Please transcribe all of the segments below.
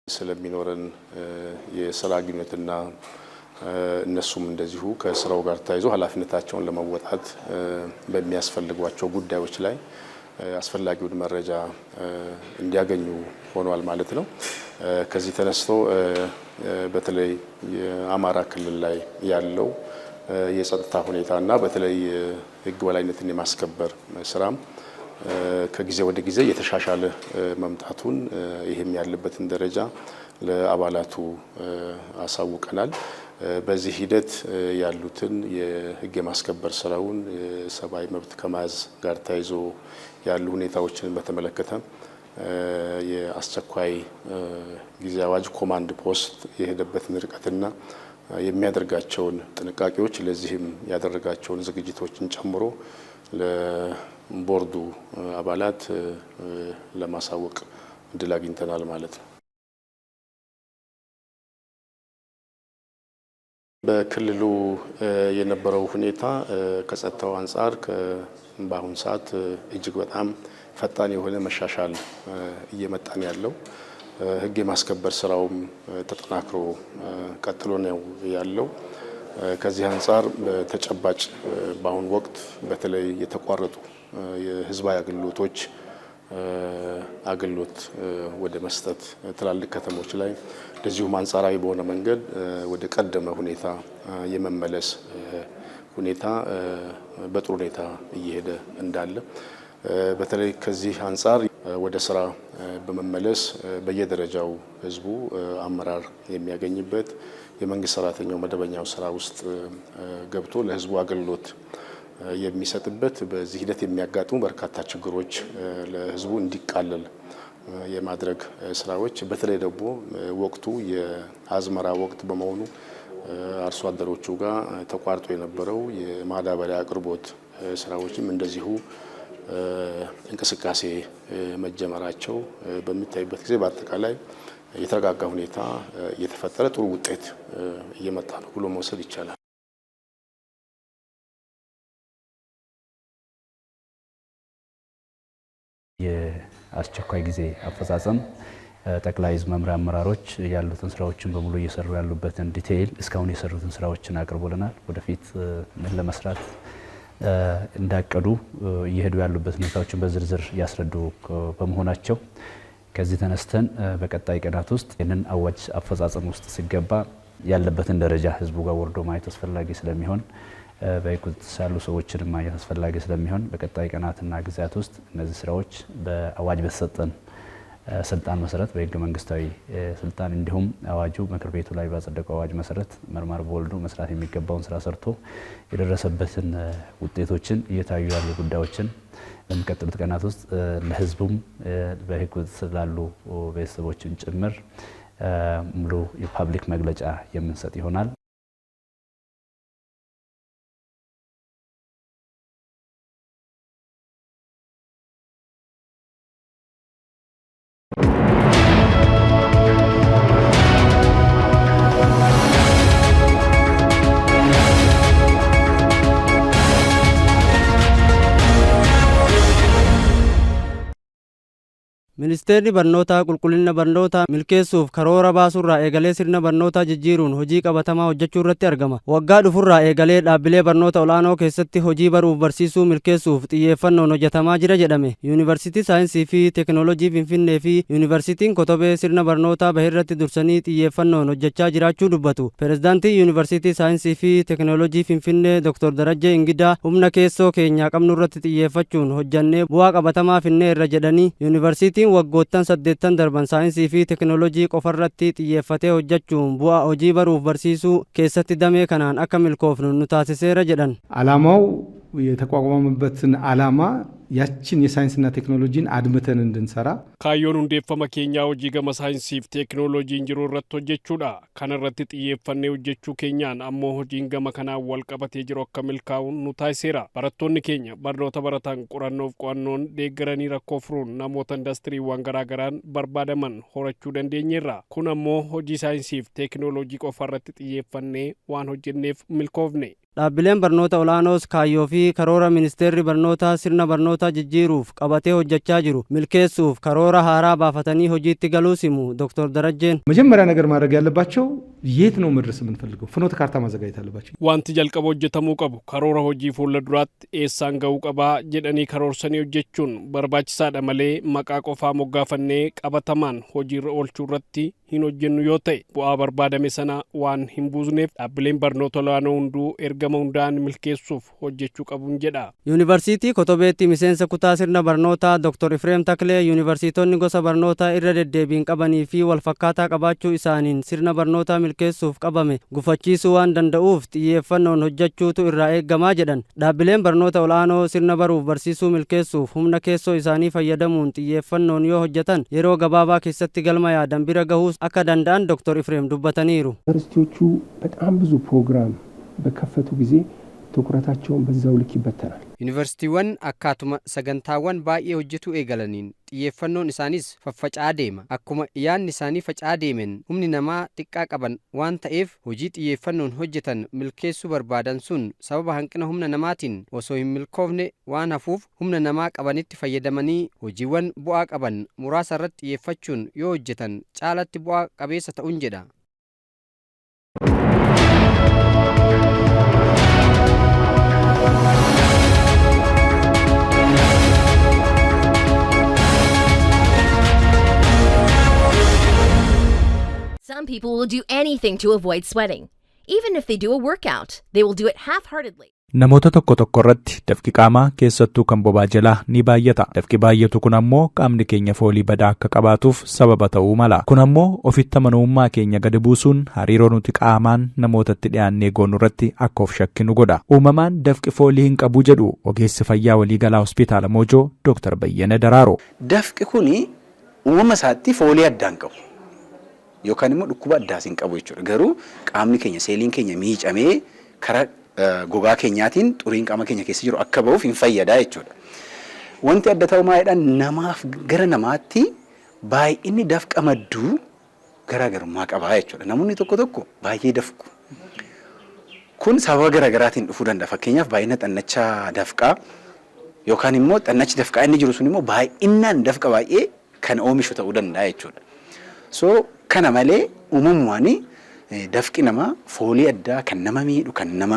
ስለሚኖረን የስራ ግንኙነትና እነሱም እንደዚሁ ከስራው ጋር ተያይዞ ኃላፊነታቸውን ለመወጣት በሚያስፈልጓቸው ጉዳዮች ላይ አስፈላጊውን መረጃ እንዲያገኙ ሆኗል ማለት ነው። ከዚህ ተነስቶ በተለይ የአማራ ክልል ላይ ያለው የጸጥታ ሁኔታና በተለይ ሕግ በላይነትን የማስከበር ስራም ከጊዜ ወደ ጊዜ እየተሻሻለ መምጣቱን ይህም ያለበትን ደረጃ ለአባላቱ አሳውቀናል። በዚህ ሂደት ያሉትን የሕግ የማስከበር ስራውን የሰብአዊ መብት ከመያዝ ጋር ተያይዞ ያሉ ሁኔታዎችን በተመለከተ የአስቸኳይ ጊዜ አዋጅ ኮማንድ ፖስት የሄደበትን ርቀትና የሚያደርጋቸውን ጥንቃቄዎች ለዚህም ያደረጋቸውን ዝግጅቶችን ጨምሮ ለቦርዱ አባላት ለማሳወቅ እድል አግኝተናል ማለት ነው። በክልሉ የነበረው ሁኔታ ከጸጥታው አንጻር በአሁን ሰዓት እጅግ በጣም ፈጣን የሆነ መሻሻል እየመጣ ነው ያለው። ሕግ የማስከበር ስራውም ተጠናክሮ ቀጥሎ ነው ያለው። ከዚህ አንጻር በተጨባጭ በአሁኑ ወቅት በተለይ የተቋረጡ የህዝባዊ አገልግሎቶች አገልግሎት ወደ መስጠት ትላልቅ ከተሞች ላይ እንደዚሁም አንጻራዊ በሆነ መንገድ ወደ ቀደመ ሁኔታ የመመለስ ሁኔታ በጥሩ ሁኔታ እየሄደ እንዳለ፣ በተለይ ከዚህ አንጻር ወደ ስራ በመመለስ በየደረጃው ህዝቡ አመራር የሚያገኝበት፣ የመንግስት ሰራተኛው መደበኛው ስራ ውስጥ ገብቶ ለህዝቡ አገልግሎት የሚሰጥበት፣ በዚህ ሂደት የሚያጋጥሙ በርካታ ችግሮች ለህዝቡ እንዲቃለል የማድረግ ስራዎች፣ በተለይ ደግሞ ወቅቱ የአዝመራ ወቅት በመሆኑ አርሶ አደሮቹ ጋር ተቋርጦ የነበረው የማዳበሪያ አቅርቦት ስራዎችም እንደዚሁ እንቅስቃሴ መጀመራቸው በሚታይበት ጊዜ በአጠቃላይ የተረጋጋ ሁኔታ እየተፈጠረ ጥሩ ውጤት እየመጣ ነው ብሎ መውሰድ ይቻላል። የአስቸኳይ ጊዜ አፈጻጸም ጠቅላይ ዕዝ መምሪያ አመራሮች ያሉትን ስራዎችን በሙሉ እየሰሩ ያሉበትን detail እስካሁን የሰሩትን ስራዎችን አቅርቦልናል። ወደፊት ምን ለመስራት እንዳቀዱ እየሄዱ ያሉበት ሁኔታዎችን በዝርዝር ያስረዱ በመሆናቸው፣ ከዚህ ተነስተን በቀጣይ ቀናት ውስጥ ይህንን አዋጅ አፈጻጸም ውስጥ ሲገባ ያለበትን ደረጃ ህዝቡ ጋር ወርዶ ማየት አስፈላጊ ስለሚሆን፣ በቁጥጥር ያሉ ሰዎችን ማየት አስፈላጊ ስለሚሆን፣ በቀጣይ ቀናትና ጊዜያት ውስጥ እነዚህ ስራዎች በአዋጅ በተሰጠን ስልጣን መሰረት፣ በህገ መንግስታዊ ስልጣን እንዲሁም አዋጁ ምክር ቤቱ ላይ ባጸደቀው አዋጅ መሰረት መርማሪ ቦርዱ መስራት የሚገባውን ስራ ሰርቶ የደረሰበትን ውጤቶችን፣ እየታዩ ያሉ ጉዳዮችን በሚቀጥሉት ቀናት ውስጥ ለህዝቡም በህግ ቁጥጥር ላሉ ቤተሰቦችን ጭምር ሙሉ የ public መግለጫ የምንሰጥ ይሆናል። Ministeerri barnootaa qulqullina barnootaa milkeessuuf karoora baasuurraa eegalee sirna barnootaa jijjiiruun hojii qabatamaa hojjechuu irratti argama. Waggaa dhufurraa eegalee dhaabbilee barnoota olaanoo keessatti hojii baruuf barsiisuu milkeessuuf xiyyeeffannoon hojjetamaa jira jedhame. Yuunivarsiitii Saayinsii fi Teekinooloojii Finfinnee fi Yuunivarsiitiin Kotobee sirna barnootaa bahe irratti dursanii xiyyeeffannoon hojjechaa jiraachuu dubbatu. Pireezidaantii Yuunivarsiitii Saayinsii fi Teekinooloojii Finfinnee Dr. Darajjee Ingidaa, humna keessoo keenyaa qabnu irratti xiyyeeffachuun hojjannee bu'aa qabatamaa finneerra jedhanii, yuunivarsiitiin waggoottan 8n darban saayinsii fi teekinooloojii qofarratti xiyyeeffatee hojjechuun bu'aa hojii baruuf barsiisuu keessatti damee kanaan akka milkoofnu nu taasiseera jedhan. ዓላማው የተቋቋመበትን ዓላማ ያችን የሳይንስና ቴክኖሎጂን አድምተን እንድንሰራ Kaayyoon hundeeffama keenyaa hojii gama saayinsiif teekinooloojiin jiru irratti hojjechuudha. Kana irratti xiyyeeffannee hojjechuu keenyaan ammoo hojiin gama kanaan wal qabatee jiru akka milkaa'u nu taasiseera. Barattoonni keenya barnoota baratan qorannoof qo'annoon deeggaranii rakkoo furuun namoota indastiriiwwan garaagaraan barbaadaman horachuu dandeenyeerra. Kun ammoo hojii saayinsiif teekinooloojii qofa irratti xiyyeeffannee waan hojjenneef milkoofne. Dhaabbileen barnoota olaanoos kaayyoo fi karoora ministeerri barnootaa sirna barnootaa jijjiiruuf qabatee hojjechaa jiru milkeessuuf karoora haaraa baafatanii hojiitti galuus himu Dr. Darajjeen. መጀመሪያ ነገር ማድረግ ያለባቸው የት ነው መድረስ የምንፈልገው? ፍኖተ ካርታ ማዘጋጀት አለባቸው። Wanti jalqaba hojjetamuu qabu karoora hojii fuula duraatti eessaan ga'uu qabaa jedhanii karoorsanii hojjechuun barbaachisaadha malee maqaa qofaa moggaafannee qabatamaan hojiirra oolchuu irratti hin hojjennu yoo ta'e, bu'aa barbaadame sana waan hin buusneef dhaabbileen barnoota olaanoo hunduu ergama hundaan milkeessuuf hojjechuu qabuun jedha. Yuunivarsiitii Kotobeetti miseensa kutaa sirna barnootaa Dr. Ifreem Taklee yuunivarsiitonni gosa barnootaa irra deddeebiin qabanii fi walfakkaataa qabaachuu isaaniin sirna barnootaa milkeessuuf qabame gufachiisuu waan danda'uuf xiyyeeffannoon hojjechuutu irraa eeggamaa jedhan. Dhaabbileen barnoota olaanoo sirna baruuf barsiisuu milkeessuuf humna keessoo isaanii fayyadamuun xiyyeeffannoon yoo hojjetan yeroo gabaabaa keessatti galma yaadan bira gahuus akka danda'an Dr. Ifreem dubbataniiru. ዩኒቨርሲቲዎቹ በጣም ብዙ ፕሮግራም በከፈቱ ጊዜ ትኩረታቸውን በዛው ልክ ይበተናል። Yuunivarsiitiiwwan akkaatuma sagantaawwan baay'ee hojjetuu eegalaniin xiyyeeffannoon isaanis faffaca'aa deema. Akkuma yaadni isaanii faca'aa deemeen humni namaa xiqqaa qaban waan ta'eef, hojii xiyyeeffannoon hojjetan milkeessuu barbaadan sun sababa hanqina humna namaatiin osoo hin milkoofne waan hafuuf, humna namaa qabanitti fayyadamanii hojiiwwan bu'aa qaban muraasa irratti xiyyeeffachuun yoo hojjetan caalatti bu'aa qabeessa ta'uun jedha. Some people will do anything to avoid sweating. Even if they do a workout, they will do it half heartedly. Namoota tokko tokko irratti dafqi qaamaa, keessattuu kan bobaa jalaa, ni baay'ata. Dafqi baay'atu kun ammoo qaamni keenya foolii badaa akka qabaatuuf sababa ta'uu mala. Kun ammoo ofitti amanamummaa keenya gadi buusuun hariiroo nuti qaamaan namootatti dhiyaannee goonu irratti akka of shakkinu godha. Uumamaan dafqi foolii hin qabu jedhu ogeessi fayyaa waliigalaa hospitaala Moojoo Dr. Bayyana Daraaro. Dafqi kuni uumama isaatti foolii addaa hin qabu. Yookaan immoo dhukkuba addaas hin qabu jechuudha. Garuu qaamni keenya, seeliin keenya miicamee karaa gogaa keenyaatiin xuriin qaama keenya keessa jiru akka ba'uuf hin fayyadaa jechuudha. Wanti adda ta'u maalidhaan, namaaf gara namaatti baay'inni dafqa madduu garaagarummaa qaba jechuudha. Namoonni tokko tokko baay'ee dafqu. Kun sababa garaagaraatiin dhufuu danda'a. Fakkeenyaaf, baay'ina xannacha dafqaa yookaan immoo xannachi dafqaa inni jiru sun immoo baay'inaan dafqa baay'ee kan oomishu ta'uu danda'a jechuudha. So kana malee uumamumaan dafqi namaa foolii addaa kan nama miidhu, kan nama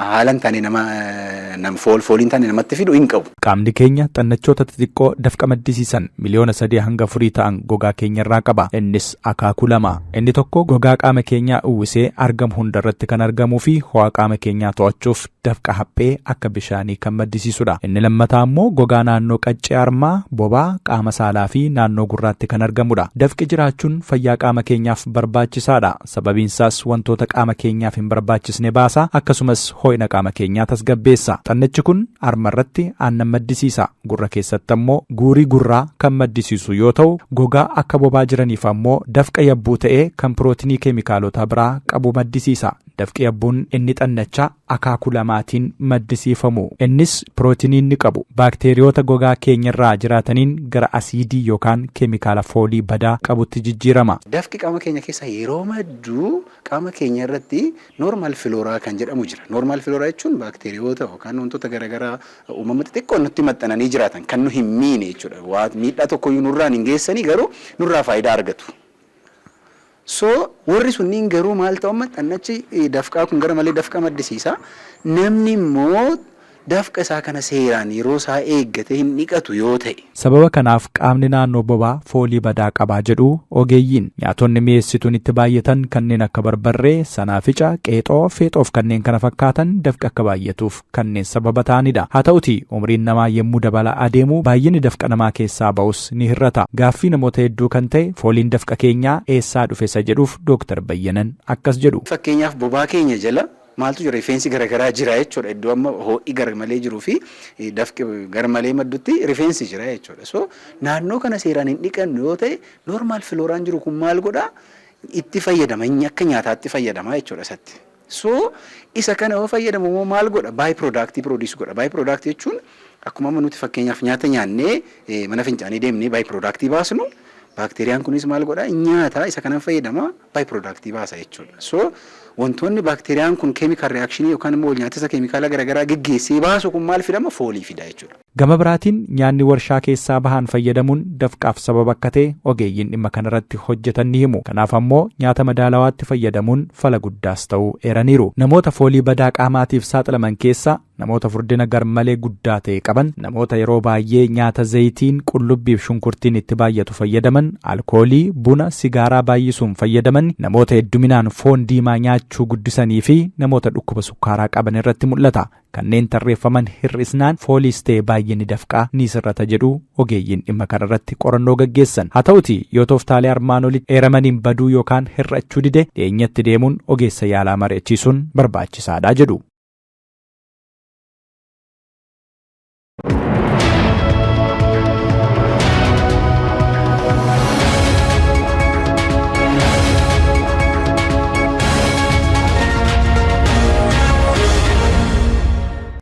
haala hin taane, nama foolii hin taane namatti fidu hin qabu. Qaamni keenya xannachoota xixiqqoo dafqa maddisiisan 3,000,000 hanga 4 ta'an gogaa keenyarraa qaba. Innis akaakuu lama. Inni tokko gogaa qaama keenyaa uwwisee argamu hundarratti kan argamuu fi ho'a qaama keenyaa to'achuuf dafqa haphee akka bishaanii kan maddisiisudha. Inni lammataa immoo gogaa naannoo qaccee harmaa, bobaa, qaama saalaa fi naannoo gurraatti kan argamudha. Dafqi jiraachuun fayyaa qaama keenyaaf barbaachisaadha. Sababiinsaas wantoota qaama keenyaaf hin barbaachisne baasa, akkasumas ho'ina qaama keenyaa tasgabbeessa. Xannachi kun harma irratti aannan maddisiisa. Gurra keessatti ammoo guurii gurraa kan maddisiisu yoo ta'u, gogaa akka bobaa jiraniif ammoo dafqa yabbuu ta'ee kan pirootinii keemikaalota biraa qabu maddisiisa. Dafqi yabbuun inni xannachaa akaakuu lamaatiin maddisiifamu. Innis pirootinii inni qabu baakteeriyoota gogaa keenyarraa jiraataniin gara asiidii yookaan keemikaala foolii badaa qabutti jijjiirama. Dafqi qaama keenya keessa yeroo maddu qaama keenya irratti normal flora kan jedhamu jira. Normal flora jechuun baakteeriyoota yookaan wantoota garaagaraa uumama xixiqqoo nutti maxxananii jiraatan kan nu hin miine jechuudha. Waa miidhaa tokkoyyuu nurraan hin geessanii, garuu nurraa faayidaa argatu. So warri sunniin garuu maal ta'u, amma xannachi dafqaa kun gara malee dafqa maddisiisa. Namni immoo dafqa isaa kana seeraan yeroo isaa eeggatee hin dhiqatu yoo ta'e. Sababa kanaaf qaamni naannoo bobaa foolii badaa qabaa jedhu ogeeyyiin. Nyaatonni mi'eessituun itti baay'atan kanneen akka barbarree, sanaafica, qeexoo, feexoof kanneen kana fakkaatan dafqa akka baay'atuuf kanneen sababa ta'anidha. Haa ta'uti umriin namaa yommuu dabalaa adeemu baay'inni dafqa namaa keessaa ba'us ni hir'ata. Gaaffii namoota hedduu kan ta'e fooliin dafqa keenyaa eessaa dhufe isa jedhuuf Dooktar Bayyanan akkas jedhu. Fakkeenyaaf, bobaa keenya jala maaltu jira? Rifeensi garaagaraa jira jechuudha. Iddoo amma ho'i gara malee jiruu fi dafqi gara malee maddutti rifeensi jira jechuudha. So naannoo kana seeraan hin dhiqannu yoo ta'e, normal floraan jiru kun maal godhaa? Itti fayyadama, inni akka nyaataatti fayyadama jechuudha isatti. So isa kana yoo fayyadamu immoo maal godha? By product produce godha. By product jechuun akkuma amma nuti fakkeenyaaf nyaata nyaannee mana fincaanii deemnee by product baasnu. Baakteeriyaan kunis maal godhaa? Nyaata isa kanan fayyadama, by product baasa jechuudha. So wantoonni baakteeriyaan kun chemical reaction yookaan immoo nyaatisa keemikaala garaagaraa geggeessee baasu kun maal fidama? Foolii fida jechuudha. Gama biraatiin nyaanni warshaa keessaa bahan fayyadamuun dafqaaf sababa akka ta'e ogeeyyiin dhimma kanarratti hojjetan ni himu. Kanaaf ammoo nyaata madaalawaatti fayyadamuun fala guddaas ta'uu eeraniiru. Namoota foolii badaa qaamaatiif saaxilaman keessaa namoota furdina garmalee guddaa ta'e qaban, namoota yeroo baay'ee nyaata zayitiin, qullubbiif shunkurtiin itti baay'atu fayyadaman, alkoolii, buna, sigaaraa baay'isuun fayyadaman, namoota hedduminaan foon diimaa nyaachuu guddisanii fi namoota dhukkuba sukkaaraa qaban irratti mul'ata. Kanneen tarreeffaman hir'isnaan fooliis ta'e baay'inni dafqaa ni sirrata jedhu ogeeyyiin dhimma kanarratti qorannoo gaggeessan. Haa ta'uti, yoo tooftaalee armaan olitti eeramaniin baduu yookaan hir'achuu dide, dhiyeenyatti deemuun ogeessa yaalaa mari'achiisuun barbaachisaadha jedhu.